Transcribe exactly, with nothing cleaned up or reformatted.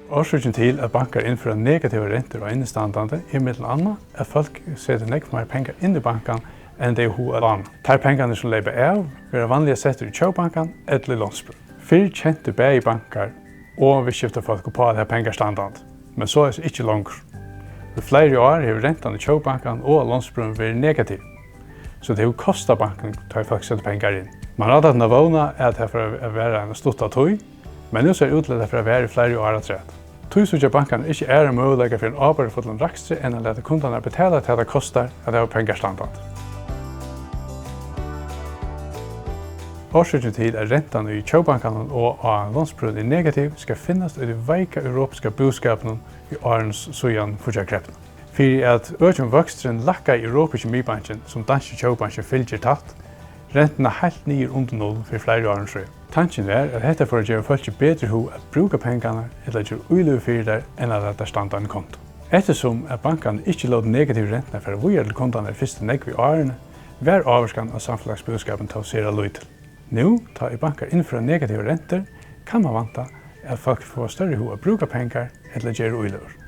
Orsøkin til, at bankar innføra negativar rentur á innistandandi, er millum annað, at fólk seta nógv meir pengar inn í bankan, enn tey hava hug at lána. Teir pengarnir, sum leypa av, verða vanliga settir í Tjóðbankan ella í Landsbrún. Fyrr tjentu bæði bankar og viðskiftafólk uppá at hava pengar standandi, men so er so ikki longur. Í fleiri ár hevur rentan í Tjóðbankan og á Landsbrún verið negativ, so tað hevur kostað bankin, tá ið fólk settu pengar inn. Man hevði havt eina vón, at tað fór at vera eina stutta tíð, men nú sær út til, at tað fer at vara í fleiri ár afturat. Tí síggja bankarnir ikki aðrar møguleikar fyri einum ábyrgdarfullum rakstri enn at lata kundarnar betala tað, tað kostar at hava pengar standandi. Orsøkin til, at rentan í Tjóðbankanum og á Landsbrún er negativ, skal finnast í tí veika europiska búskapinum í árunum s-, síðan fíggjarkreppuna. Fyri at økjum vøksturin lækkaði Europski Miðbankin, sum danski Tjóðbankin fylgir tætt, rentuna heilt niður undir null fyri fleiri árum síðan. Tankin var, at hetta fór at geva fólki betri hug at brúka pengarnar ella gera íløgur fyri tær enn at lata tær standa á einum konto. Eftirsum at bankarnir ikki lótu negativu rentuna fara víðari til kundarnar fyrstu nógvu árini, var ávirkan á samfelagsbúskapin tó sera lítil. Nú, tá ið bankar innføra negativar rentur, kann man vænta, at fólk fáa størri hug at brúka pengar ella gera íløgur.